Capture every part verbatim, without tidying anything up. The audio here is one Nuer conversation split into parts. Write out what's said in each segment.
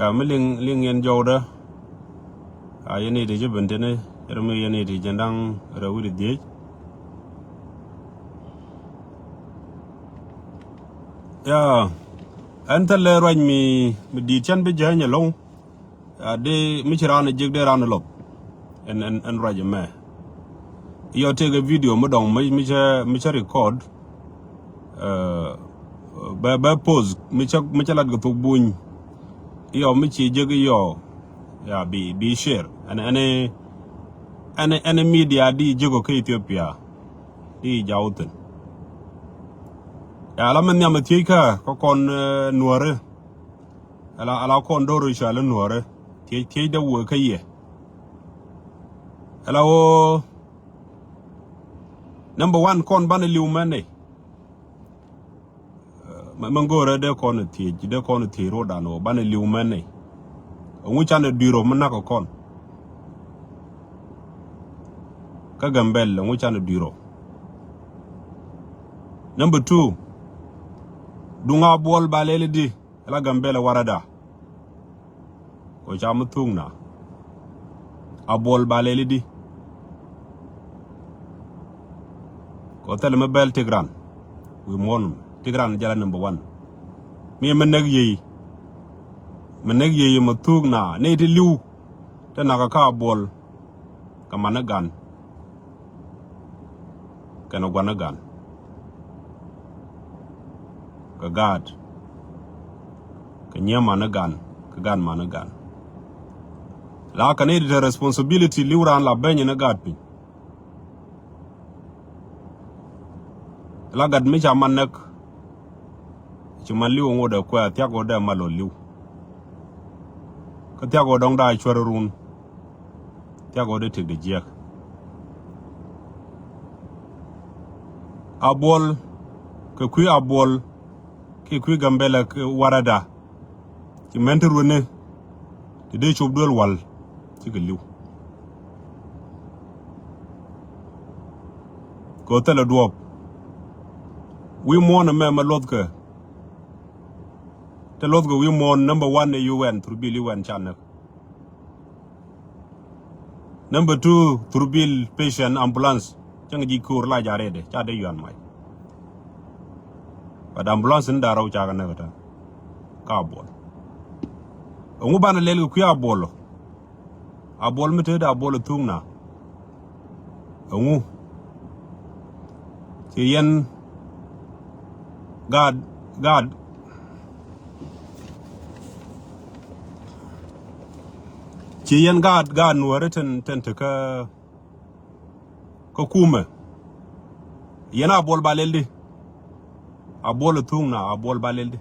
Ya, mi liŋ, liŋ yɛn jɔwdä. A yɛn i̱ ti ci ben tini, yɛn mi yɛn i̱ ti jɛn da̱ŋ rɛw wi̱cdɛ dhieec. Ya, ɛn thilɛ ruac mi, mi di̱i̱t cɛn bi jääny ɛlɔ̱ŋ. A dee mi ci raan ɛ jiäk dee raan ɛ lɔp. Ɛn, ɛn, ɛn ruac ɛmɛ. Yɔ tëëkɛ video mi dɔ̱ŋ mi, mi cä, mi cä record. Ɛ, bɛ, bɛ post mi cä, mi cä lat kɛ thok buny. Yɔ mi ci jiäk yɔ. Ya bi, bi share. Ɛn, ɛn, ɛn, ɛn media di jiäk ɔ kä Ethiopia. Di jaw thin. Ya la mi nhiam ɛ thiec kä, kä kɔn, ɛ, nuɔri. Ala, ala kɔn do̱r i̱ cɔal i̱ nuɔ̱ɔ̱rä. Thiec, thiec dee wee kä yɛ. Ala ɣöö number one kɔn banɛ li̱w mɛn nɛy. Mɛ, mɛ go̱o̱rä dee kɔn thiec, dee kɔn thiec ro̱o̱dan ɣöö banɛ li̱w mɛn nɛy. Ɛŋu canɛ dui̱r ɔ mi nak ɛ kɔn. Kä Gambɛl ɛŋu canɛ dui̱r ɔ. Number two, duŋ a buɔl ba lɛl i̱di. Ila Gambɛl ɛ warada. Kɔ ca mi thuk na. A buɔl ba lɛl i̱di. Kɔ thɛl mi bɛl Tigran. Wi̱i̱ muɔ̱n Tigran jala number one. Mi mi näk yey. Mi näk yey mi thuk na. Nɛy ti li̱w. Te nakä ka a buɔl. Kɛ man ni gan. Kɛnɛ gua̱n ni gan. Kɛ gaat. Kɛ nyiee man ni gan. Kɛ gaat man ni gan. La kɛ ni ti te responsibility li̱w raan la beny ni gaat piny. La gat mi ca man näk. Ci man li̱w ŋot ɛ kuɛ thiak ɣöö dee mal ɔ li̱w. Kä thiak ɣöö dɔ̱ŋ daa cuär run. Thiak ɣöö dee tëk dee jiɛk. A buɔl kɛ kui̱ a buɔl kiɛ kui̱ Gambɛlɛ kɛ warada. Ci mɛn ti ruëni ti dee cop duel wal cikɛ li̱w. Kɛ ɣöö thilɛ duɔ̱ɔ̱p wi̱i̱ muɔ̱ɔ̱n ɛmɛ mɛ luɔthkɛ. Te luɔthkɛ wi̱i̱ muɔ̱ɔ̱n number one ɛ U N through bill U N ca näk. Number two, through bill patient ambulance. Cäŋ ji̱ ko̱o̱r la ja̱ rɛɛdɛ ca dee yuan mac. But ambulance in da̱rä wä cakɛ näk kä tɛn. Ka a buɔl. Ɛŋu banɛ lɛl kɛ kui̱ a buɔl ɔ. A buɔl mi te dee a buɔl ɛ thuŋ na. Ɛŋu. Ci yɛn gaat, gaat. Ci yɛn gaat, gaat nuɔ̱ɔ̱ri tin, tin te kä, kä kumɛ. Yɛn a buɔl ba lɛl di. A buɔl a thuŋ na, a buɔl ba lɛl di.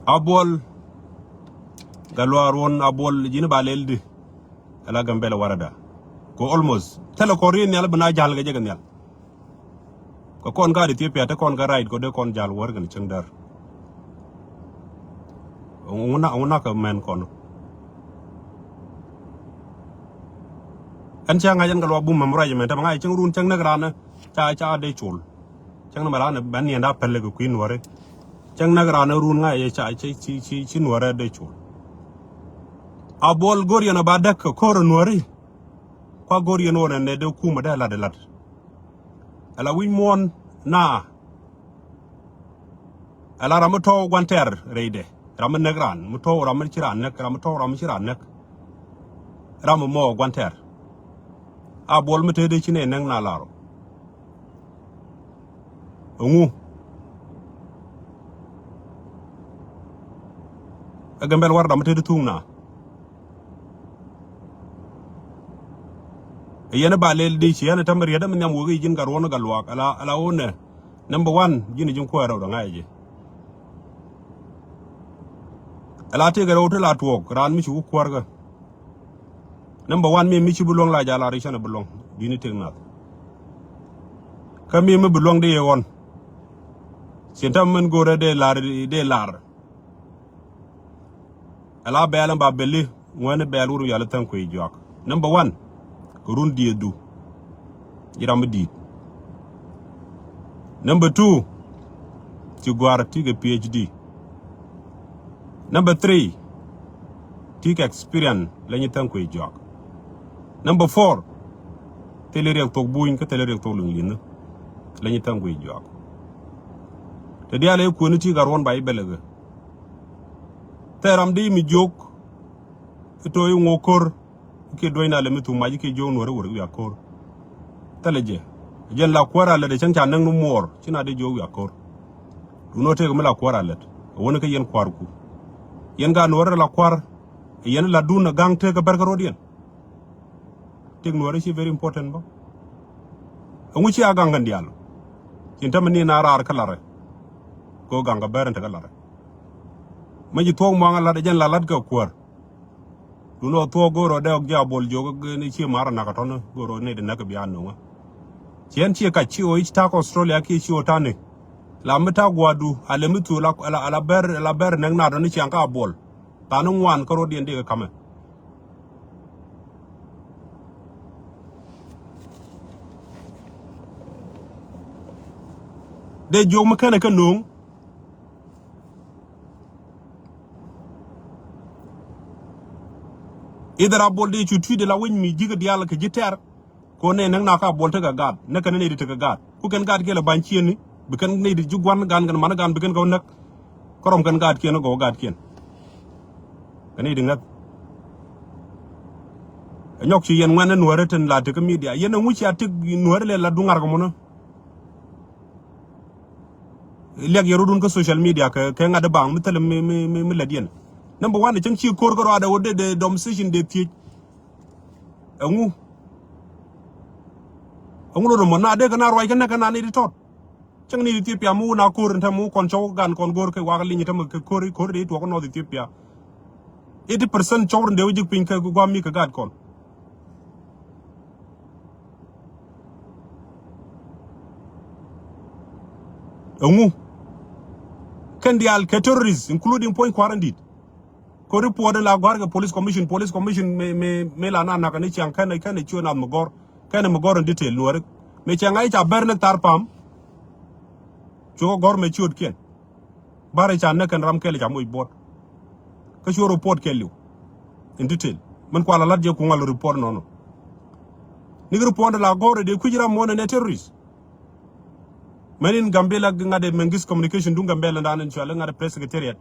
A buɔl. Gat luaar wun a buɔl ji̱n ba lɛl di. Ala Gambɛl warada. Ko almost. Thilɛ kɔn ri̱i̱n nhial bi na jal kɛ jɛ kɛ nhial. Kɛ kɔn gaat Ethiopia te kɔn kä right kɔ dee kɔn jal wär kɛn cäŋ däär. Ŋuna, ŋuna kɛ mɛn kɔn. Ɛn cä ŋa̱c ɛn kɛ luaak bum mɛm ruac ɛmɛn te bɛ ŋa̱c cäŋ run cäŋ näk raan ca, ca dee col. Cäŋ ni mɛ raan bɛ niɛn daa pɛl kɛ kui̱ nuɔ̱ri. Cäŋ näk raan run ŋa̱c ca, ci, ci, ci, ci nuɔ̱ri dee col. A buɔl go̱r yɛn a ba däk kɛ ko̱r nuɔ̱ri. Kua go̱r yɛn wä nɛ nɛ dee kumɛ dee lat lat. Ala wi̱c muɔ̱ɔ̱n na. Ala ram mi tɔ̱w gua̱n tɛr rɛydɛ. Ram mi näk raan mi tɔ̱w ram mi ci raan näk, ram mi tɔ̱w ram mi ci raan näk. Ram mi mɔ gua̱n tɛr. A buɔl mi te dee ci nɛ näk na lar ɔ. Ɛŋu. Ɛ Gambɛl warada mi te dee thuŋ na. Ɛ yɛn ɛ ba lɛl di ci yɛn ɛ tämɛ riet ɛmɛ nhiam wek i̱ ji̱n gat ruɔ̱n ɛ gat luaak ala, ala wä nɛ. Number one, ji̱n ji̱n kuäär rɛw dɔ̱ŋ a jɛ. Ala tëëkɛ rɛw ti la tuɔɔk raan mi ci wä kuäärkä. Number one, mi mi ci bi luäŋ la jal a ri canɛ bi luäŋ di̱t ni tëk nath. Kä mi mi bi luäŋ di yɛ ɣɔn. Cin tämɛ min go̱o̱rɛ dee lar, dee lar. Ala bɛɛl in ba beli Ŋuɛ̈ni bɛɛl wur wial tha̱a̱ŋ kui̱ juak. Number one, kɛ run diëëthdu. Ji̱ ram mi di̱i̱t. Number two, ci gua̱a̱r ti kɛ P H D. Number three, ti kɛ experience leny tha̱a̱ŋ kui̱ juak. Number four, thil riɛk thok buny kä thil riɛk thok luny li̱nh leny tha̱a̱ŋ kui̱ juak. Te diaal ɛ kuäni ti kɛ ruɔ̱n ba i̱ bɛlɛ kɛ. Thɛɛr ram di mi jiök i̱ to̱ i̱ ŋo̱o̱k ko̱r. Kiɛ duɔ̱cna lɛ mi thum mac kiɛ jiök nuɔ̱ɔ̱ri wur wiak ko̱r. Thilɛ jɛ. Jɛn la kuäär a lät ɛ cäŋ ca näk ni muɔɔr ci na dee jiök wiak ko̱r. Duundɛ ɔ tëëk mi la kuäär a lät ɛ wäni kä yɛn kua̱rku. Yɛn ka nuɔ̱ɔ̱ri la kua̱r ɛ yɛn la duun ɛ ga̱ŋ tëëk ɛ bɛr kä ro̱diɛn. Tëëk nuɔ̱ɔ̱ri ci very important bä. Ɛŋu ci a ga̱ŋ kɛn diaal. Cin tämɛ ni na raar kä larɛ. Kɛ ɣöö ga̱ŋ kɛ bɛr ɛn te kä larɛ. Mä ji̱ thuɔ̱k muaŋ a lat ɛ jɛn la lat kɛ kuäär. Duundɛ ɔ thuɔ̱k go̱o̱r ɔ dee ɔk ji̱ a buɔl jiök ni ci mar ɔ nak ɔ tɔ̱ni go̱o̱r ɔ ni di näk kɛ bia no̱ŋä. Ciɛn ciɛ kac ci ɣöö i̱ ci ta̱a̱ kä Australia kiɛ ci ɣöö ta̱a̱ ni. La mi ta̱a̱ gua̱a̱du a lɛ mi thuu la, la, la bɛr, la bɛr näk naat ɔ ni ciaŋ kä a buɔl. Tha̱a̱ŋ ni ŋuan kä ro̱diɛn dee kɛ ka̱mɛ. Dee jiök mi kenɛ kä no̱o̱ŋ. Ither a buɔl dee cu tui̱dɛ la wec mi ji̱kä diaal kɛ ji̱ tɛr. Ko nɛ näk na ka buɔl tekɛ gaat näk kɛn nɛy di tekɛ gaat ku kɛn gaat kiɛ lɛ ba̱ny ciëëni. Bi kɛn nɛy di ji̱ gua̱n gan kɛn man gan bi kɛn gɔw näk. Kä rɔm kɛn gaatkiɛn gɔw gaatkiɛn. Kɛn nɛy di ŋäth. Ɛ nyɔk ci yɛn ŋuɛn ɛ nuäärä tin la tekä media yɛn ɛ ŋuci a tek nuäärä lɛ la duŋar kɛ munä. Liak yɛ rot wun kä social media kɛ, kɛ ŋa̱t ɛ baŋ mi thilɛ mi, mi, mi, mi lät yɛn. Number one, cäŋ ci ko̱r kä rɔadɛ wä dee, dee dɔm station dee thiec. Ɛŋu? Ɛŋu lot ɛmɔ na dee kɛ na ruac kɛ näk kɛ na ni ti tɔt. Cäŋ ni Ethiopia mi wun a ko̱r in tɛm mi wun kɔn cɔw gan kɔn go̱r kɛ wak liny tɛm kɛ ko̱r, ko̱r dee tuɔk North Ethiopia. Eighty percent cɔw rin dee wä jik piny kɛ guam mi kɛ gaat kɔn. Ɛŋu? Kɛn diaal kɛ terrorists, including puɔ̱ny kua̱r in di̱t. Kɛ report in la gɔ̱a̱r kɛ police commission, police commission mëë, mëë, mëë la na nak ni ciaŋ kɛn, kɛn ciöt nath mi gɔ̱r. Kɛn mi gɔ̱r in detail nuɔri. Mëë ciaŋ a i̱ ca bɛr ni thar pam. Cuɔ gɔ̱r mëë ciötkiɛn. Bär i̱ ca näk kɛn ram kɛl i̱ ca moc buɔt. Kä cuɔ report kɛl liw. In detail. Min kual a lat jɛ kuŋ a lo report nɔnɔ. Ni kɛ report in la gɔ̱r in dee kui̱c ram muɔ̱n in ɛ terrorist. Mɛn in Gambela ŋa̱t ɛ Mengis communication duŋ Gambela dan in cual ŋa̱t ɛ press secretariat.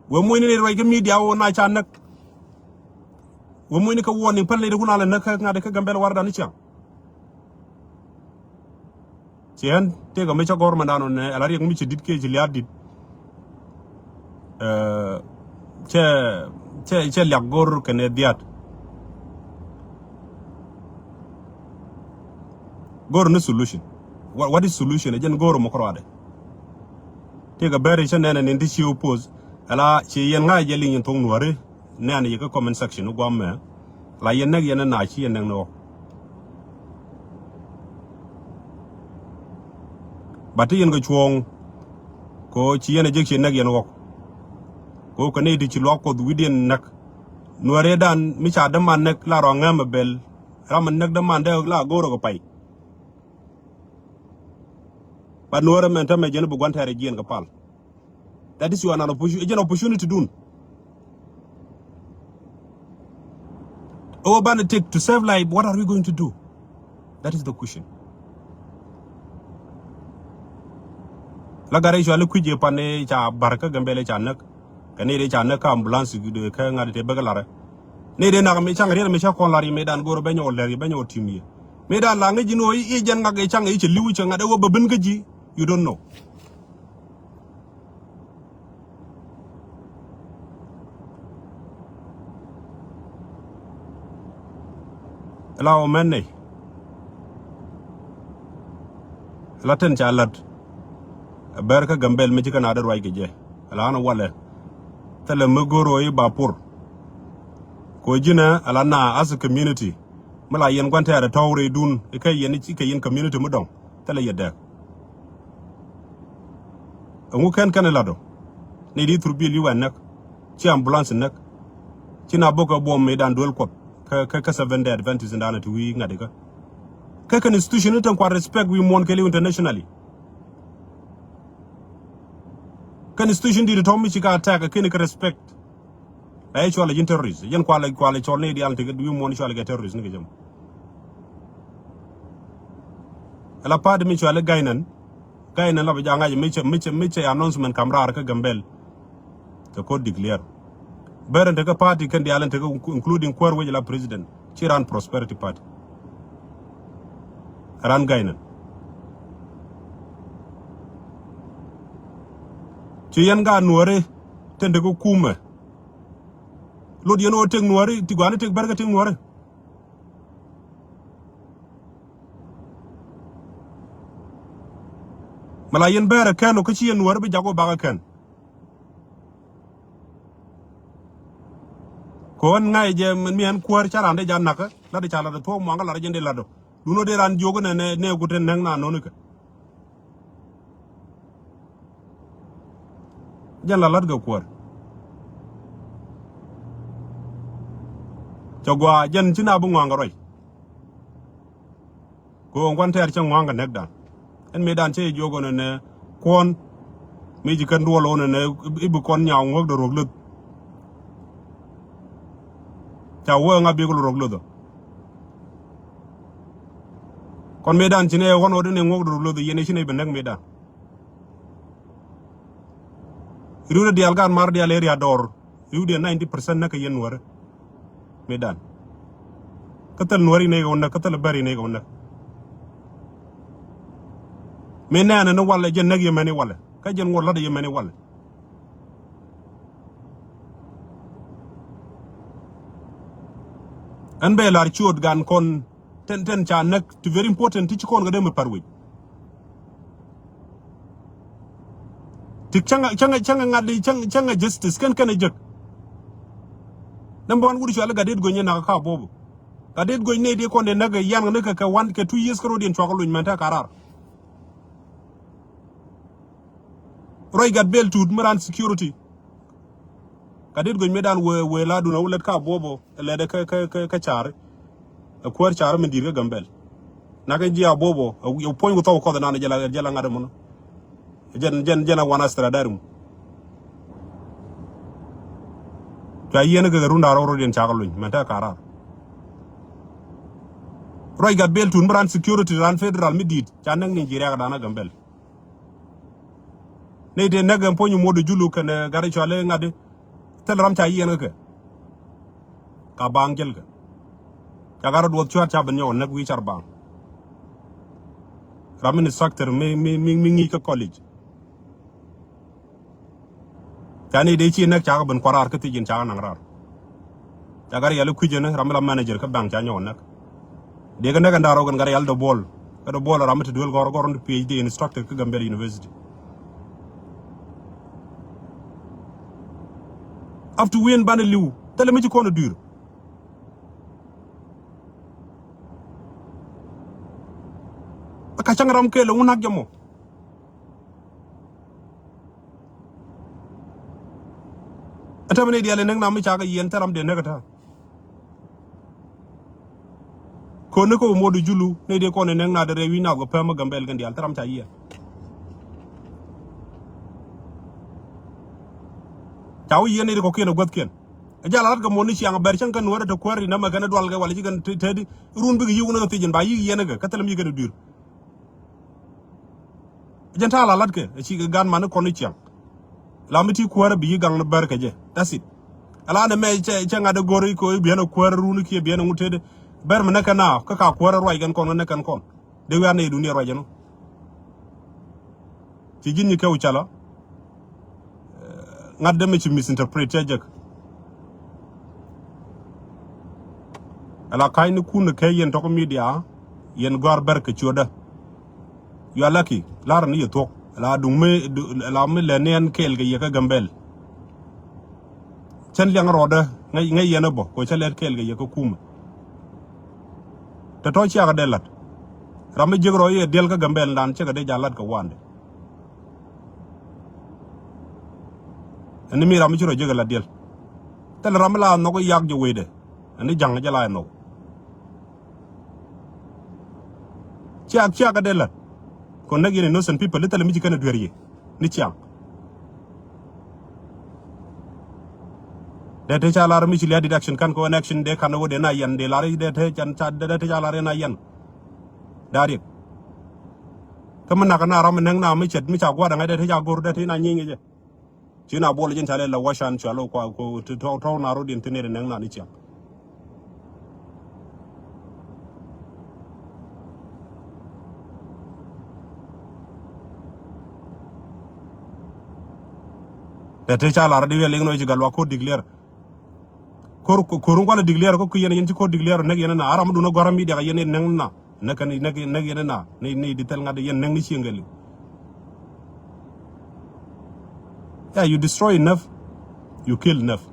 Wee muɔ̱ny ni ruac kä media wä na ca näk. Wee muɔ̱ny ni kä warning päl ni di kun a lɛ näk kä ŋa̱t kä Gambela war dan ni ciaŋ. Ci ɣän tëëk ɛ mi cä gɔ̱r mɛn dan wä nɛ ala riɛk mi ci di̱t kiɛ ci lia̱a̱ di̱t. Ɛ, cɛ, cɛ, cɛ liak go̱r kɛnɛ dhia̱t. Go̱r ni solution. What, what is solution? Ɛ jɛn go̱r mɔ kärɔadɛ. Tëëkɛ bɛri cä nɛnɛ ni ti ci oppose. Ala ci yɛn ŋa̱c jɛ liŋ in thok nuɔ̱ri. Nɛn yɛ kä comment section ni guam mɛ. La yɛn näk yɛn na ci yɛn näk ni ɣɔk. Ba ti yɛn kɛ cuɔ̱ɔ̱ŋ. Ko ci yɛn a jek ci näk yɛn ɣɔk. Ko kɛ ni ti ci luak Kuoth wi̱diɛn näk. Nuɔ̱ri dan mi ca däman näk la rɔ ŋämɛ bɛl. Ram mi näk däman dee la go̱o̱rä kɛ pay. Ba nuɔ̱rä mɛn tämɛ jɛn bi gua̱n tɛɛrɛ jiɛn kɛ pal. That is your an opportunity, jɛn opportunity dun. Ɛ wä banɛ take to save life, what are we going to do? That is the question. La gari cuali kui̱c i̱ pan i̱ ca bar kä Gambela ca näk. Kɛ ni dee ca näk kä ambulance kɛ ŋa̱t te bek larɛ. Ni dee nak mi caŋ riɛl mi ca kɔn lar i̱ mi dan go̱r ben nyɔk lɛr i̱ ben nyɔk tim i̱. Mi dan la ŋi̱c i̱ ni wä i̱ jɛn ŋak i̱ caŋ i̱ cɛ li̱w i̱ cɛ ŋa̱t ɛ wä bä ben kä ji̱. You don't know. Ila wä mɛn nɛy. Ila ten ca la̱t. Ɛ bɛr kä Gambela mi ci kɛ na dee ruac kɛ jɛ. Ila an walɛ. Thilɛ mi go̱r wä i̱ ba pur. Ko ji̱nɛ ila na as a community. Mi la yɛn gua̱n tɛɛrɛ tɔ̱w rɛydun i̱ kɛ yɛn i̱ ci kɛ yɛn community mi dɔ̱ŋ thilɛ yɛ dɛɛk. Ɛŋu kɛn kɛn i̱ lat ɔ ni di thurbil i̱ wɛn näk ci ambulance näk. Ci na bok kɛ buɔm mëëdan duel Kuɔth kä, kä, kä Seventh Day Adventist in danɛ ti wi̱i̱ ŋa̱t ikä. Kä kɛn institution ni tin kua respect wi̱i̱ muɔ̱ɔ̱n kɛɛliw internationally. Kɛn institution di̱i̱t tɔ̱ mi ci ka attack kɛn kɛ respect. La yɛ cual ji̱n terrorist. Yɛn kual, kual cɔl ni diaal ti kɛ wi̱i̱ muɔ̱ɔ̱n cual kɛ terrorist ni kɛ jɛ mɔ. Ala party mi cual i̱ Gainɛn. Gainɛn la bi jaŋ ŋa̱c mi cɛ, mi cɛ, mi cɛ announcement kam raar kä Gambel. Kɛ kod declare. Bɛr in tekɛ party kɛn diaal in tekɛ including kuäär wec la president. Ci ran Prosperity Party. Ran Gainɛn. Ci yɛn gaat Nuääri tin tekɛ kumɛ. Lot yɛn ɣöö tek Nuääri, ti gua̱a̱ni tek bɛr kä tek Nuääri. Mi la yɛn bɛɛr ɛ kɛn ɔ kä ci yɛn Nuääri bi jak wä bak ɛ kɛn. Kɛ ɣän ŋa̱c jɛ mi ɛn kuäär ca raan dee ja nakä lat ca lat ɛ thuɔ̱k muaŋkä lat jɛn dee lat ɔ. Duundɛ dee raan jiök nɛ nɛ nɛ ku te nɛŋ na nɔni kɛ. Jɛn la la̱t kɛ kuäär. Cɛ gɔaa jɛn ci na bi ŋɔaŋ kɛ ruac. Kɛ ɣöö ŋuan tɛɛr cä ŋɔaŋ kɛ nɛkdan. Ɛn mëëdan cä yɛ jiök ɣöö nɛ nɛ kuɔn. Mi ci kɛn duɔl ɣöö nɛ nɛ i̱ bi kɔn nyaw ŋuäk dee ruɔk löth. Ca wee ŋa bik lɔ ruɔk löth ɔ. Kɔn mëëdan ci nɛ ɣɔn ɣöö dee nɛ ŋuäk dee ruɔk löth ɔ yɛn i̱ ci nɛ bi nɛk mëëdan. Riwdɛ diaal gaat mar diaal area dɔɔr. Riwdɛ ninety percent näk kɛ yɛn Nuäri. Mëëdan. Kä thil Nuäri nɛy kɛ wä näk, kä thil Bɛri nɛy kɛ wä näk. Mëë nɛɛnɛ ni walɛ, jɛn näk yɛ mɛni walɛ. Kä jɛn ŋuɔt la̱t yɛ mɛni walɛ. Ɛn bɛ lar ciöt gan kɔn Tɛn, tɛn ca näk ti very important ti ci kɔn kɛ dee mi par wec. Ti cäŋ, cäŋ, cäŋ ŋa̱t di, cäŋ, cäŋ justice kɛn, kɛn ɛ jek. Number one wut cuali Gatdet Gony ɛ nak kä Abobo. Gatdet Gony nɛy di kɔn dee näk ɛ yan ni kɛ, kɛ one, kɛ two years kä rot yɛn cuakɛ luny mɛn te karar. Ruac Gatbel Tut mi ran security. Gatdet Gony mëëdan wee, wee la dun a wä lät kä Abobo, lɛt kä, kä, kä, kä Car. Ɛ kuäär Car mi di̱i̱t kä Gambel. Nak in ji̱ Abobo, ɛ, ɛ puɔ̱ny ku thɔw kɔth nan jɛ la, jɛ la ŋa̱t ɛmɔnɔ. Jɛn, jɛn, jɛn a wan Australia da̱r mu. Cua yiɛn kɛ run da̱r rɔ rɔ diɛn cakɛ luny, mɛn te karar. Ruac Gatbel Tut mi ran security, ran federal mi di̱i̱t, ca näk ni ji̱ riak dan a Gambel. Ni dee näk ɛn puɔ̱ny muɔt julu kɛnɛ gat i̱ cuali ŋa̱t i̱ thil ram ca yiɛn kä kɛ. Ka baŋ jɛl kɛ. Ca gat rɔ duɔth cua̱t ca ben nyɔk näk wi̱i̱ car baŋ. Ram in instructor mi, mi, mi, mi ŋi̱i̱c kä college. Ca ni dee ci näk ca kɛ ben kua̱r raar kä thiec in ca kɛ naŋ raar. Ca gat rial i̱ kui̱c ɛn ram mi la manager kä baŋ ca nyɔk näk. Dee kɛ näk ɛn da̱r rɔ kɛn gat rial dee buɔl. Kä dee buɔl ram mi te duel gɔr, gɔr in PhD instructor kä Gambel University. Up to win banɛ li̱w thilɛ mi ci kɔn ɛ dui̱r. Ɛ ka cäŋ ram kɛɛl ɛ wun nak jɛ mɔ. Ɛ tämɛ ni diaal ɛ näk nam mi cakɛ yiɛn thil ram dee näk ɛ ta̱a̱. Koni kä wä muɔt julu ni dee kɔn in nɛŋ na dee rɛy wi̱c na gɔ pɛm mi Gambel kɛn diaal thil ram ca yiɛn. Ca wä yiɛn ni dee kɔkiɛn ɛ guäthkiɛn. Ɛ jal a lat kɛ muɔt ni ciaŋ bɛr cäŋ kɛn nuäärä te kuäär in ɛmɛ kɛn dual kɛ wal ci kɛn te, te di run bikɛ yi̱k wun kɛ thiec in ba yi̱k yiɛn kɛ kä thil mi kɛn dui̱r. Jɛn ta̱a̱ la latkɛ, ɛ ci kɛ gan mani kɔn ni ciaŋ. La mi ti kuäärä bi yi gaŋ ni bär kɛ jɛ. That's it. Ala ni mɛ cɛ, cɛ ŋa̱t go̱r i̱ ko̱ i̱ biɛn ɛ kuäärä run i̱ kiɛ biɛn ɛ ŋut tëëdɛ. Bär mi näk kɛn na, kä ka kuäärä ruac kɛn kɔn, kä näk kɛn kɔn. Dee wiaa nɛy dunia ruac ɛn ɔ. Ci ji̱n nyi kɛ wä calä. Ŋa̱t dee mi ci misinterpret cä jek. Ala ka̱ny ni kun kɛ yɛn tɔk media, yɛn gɔ̱a̱r bɛr kɛ ciötdä. You are lucky. Lar ni yɛ thuɔ̱k. Ala duŋ mi, du-, ala mi lɛ ni ɛn kɛɛl kɛ yɛ kä Gambel. Cɛn liɛŋ rɔɔdä, ŋäc, ŋäc yɛn ɛ bɔ, kɛ cä lɛt kɛɛl kɛ yɛ kä kumɛ. Tɛ tɔ̱ ciakä dee la̱t. Ram mi jiäk rɔ yɛ diɛl kä Gambel dan cɛ kɛ dee ja la̱t kɛ wandɛ. Ɛn ni mi ram mi ci rɔ jiäk ɛ la̱t diɛl. Thilɛ ram mi la nhɔk i̱ yak jɛ wecdɛ. Ɛn i̱ ja̱ŋ jɛ la nhɔk. Ciak ciak kä dee la̱t. Kɔn näk yɛn innocent people i̱ thilɛ mi ci kɛn ɛ duer yɛ ni ciaŋ. Dee te ca lar mi ci liat dit action kan kɛ wän action dee kan wä dee na yɛn dee lar dee te ca lar yɛn a yɛn. Daa riɛk. Kä mi nak na ram mi näk na mi cɛt mi ca gua̱a̱r ɛŋɛ dee te ca go̱r dee te na nyieny kɛ jɛ. Ci na buɔl ji̱n ca lɛ la wacan cua lo kua ku ti tɔ̱ tɔ̱ na rot in ti nɛr in nɛŋ na ni ciaŋ. Tɛ ti ca lar di wiɛ liŋ nɔ ci gal wa ko declare. Kor kor kualɛ declare ko ku yɛn yɛn ci ko declare nɛk yɛn na aram dun a gɔram mi diak yɛn in nɛŋ na. Näk kɛn näk näk yɛn ina ni ni di thil ŋa̱t yɛn näk ni cieŋ kɛ liŋ. Yeah, you destroy enough, you kill enough.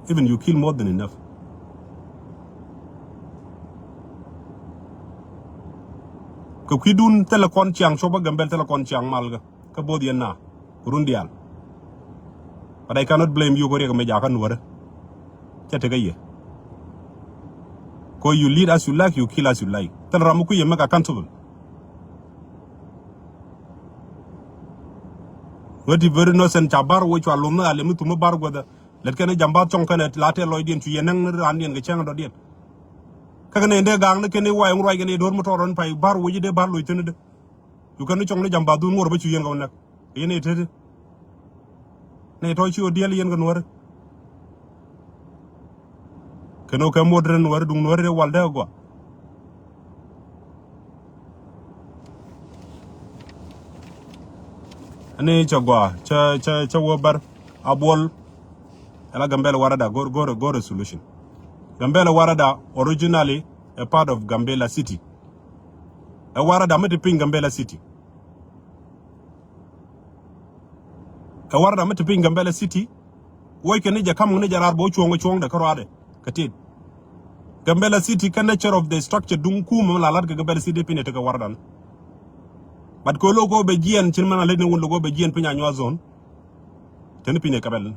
Even you kill more than enough. Kɛ kui̱dun thilɛ kɔn ciaŋ copä Gambel thilɛ kɔn ciaŋ malkä. Kä both yɛn na. Ku run diaal. But I cannot blame you kɔ riɛk mɛ jakä nuɔrä. Cɛ tekɛ yɛ. Kɔ you lead as you like, you kill as you like. Thil ram mi kui̱ yɛ mɛ ka accountable. Ŋäti very innocent ca bar wä cua lom ni a lemi thum mi bar guäthä. Lɛt kɛn jam ba cɔŋ kɛn la tɛl lɔcdiɛn cu yɛ nɛŋ ni raandiɛn kɛ cäŋ dɔ̱diɛn. Kä kɛn in dee gaŋ ni kɛn i̱ wa̱i̱ ŋuruac kɛn i̱ do̱r mi tɔɔr rɔn pay bar wä ji̱ dee bar loc thi̱n i̱ dee. Cu kɛn ni cɔŋ ni jam ba dhun ŋuɔr bä cu yɛn kɛ wä näk. Yɛn i̱ teti. Ni tɔ̱ ci ɣä diɛl yɛn kɛ nuäri. Kɛn ɣä kɛ muɔt rɛn nuäri duŋ nuäri dee wal dee kɛ gɔaa. Ani cɛ gɔaa cɛ cɛ cɛ wä bär a buɔl. Ɛla Gambela Warada go̱r go̱r go̱r a solution. Gambela Warada originally a part of Gambela City. Ɛ Warada mi ti piny Gambela City. Ɛ Warada mi ti piny Gambela City. Wec kɛ ni jɛ kam ni jɛ raar bä wä cuɔ̱ŋ cuɔ̱ŋdɛ kä ruaadɛ kɛ tit. Gambela City kä nature of the structure duŋ kum mi la lat kɛ Gambela City piny ɛ tekɛ Warada ni. But kɛ lo̱k kɛ wä bɛ jiɛn cin mɛn a lec ni wun lo̱k kɛ wä bɛ jiɛn piny a nyuath zone. Teni piny ɛ kɛ bɛl ni.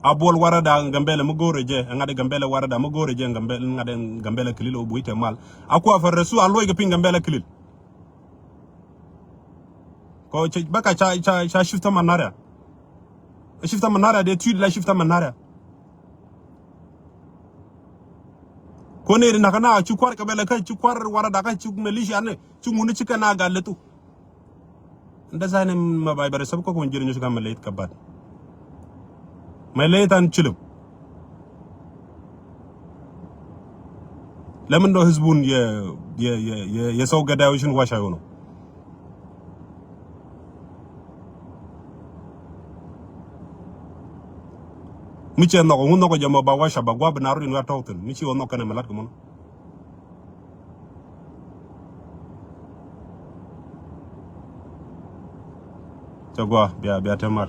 A buɔl Warada Gambela mi go̱o̱rɛ jɛ ɛ ŋa̱t ɛ Gambela Warada mi go̱o̱rɛ jɛ ɛ ŋa̱t ɛ Gambela Kilil ɛ wä buc tɛ mal. A kuɛ fɛ rɛsu a luɔc kɛ piny Gambela Kilil. Kɔ cɛ bä ka ca ca ca shifta manaria. Shifta manaria de tui la shifta manaria. Kɔ ne ri naka na ci kuar kɛ bɛlɛ ka ci kuar Warada ka ci militia ne ci ŋuni ci kɛ na gal letu. Nda sa ne ma bai bɛrɛ sab kɔ kɔ jiri nyusi ka ma leit ka bat. Mɛ ley than cilem. Lɛ min dɔ hizbun yɛ yɛ yɛ yɛ yɛ sɔw gɛdɛ wi̱cin waca yono. Mi cɛ nhɔk ŋun nhɔk jɛ mɔ ba waca ba guap bi na rot in wa tɔk thin mi ci wä nhɔk kɛnɛ mɛ lat kɛ mɔn. Cɛ gua bia bia te mar.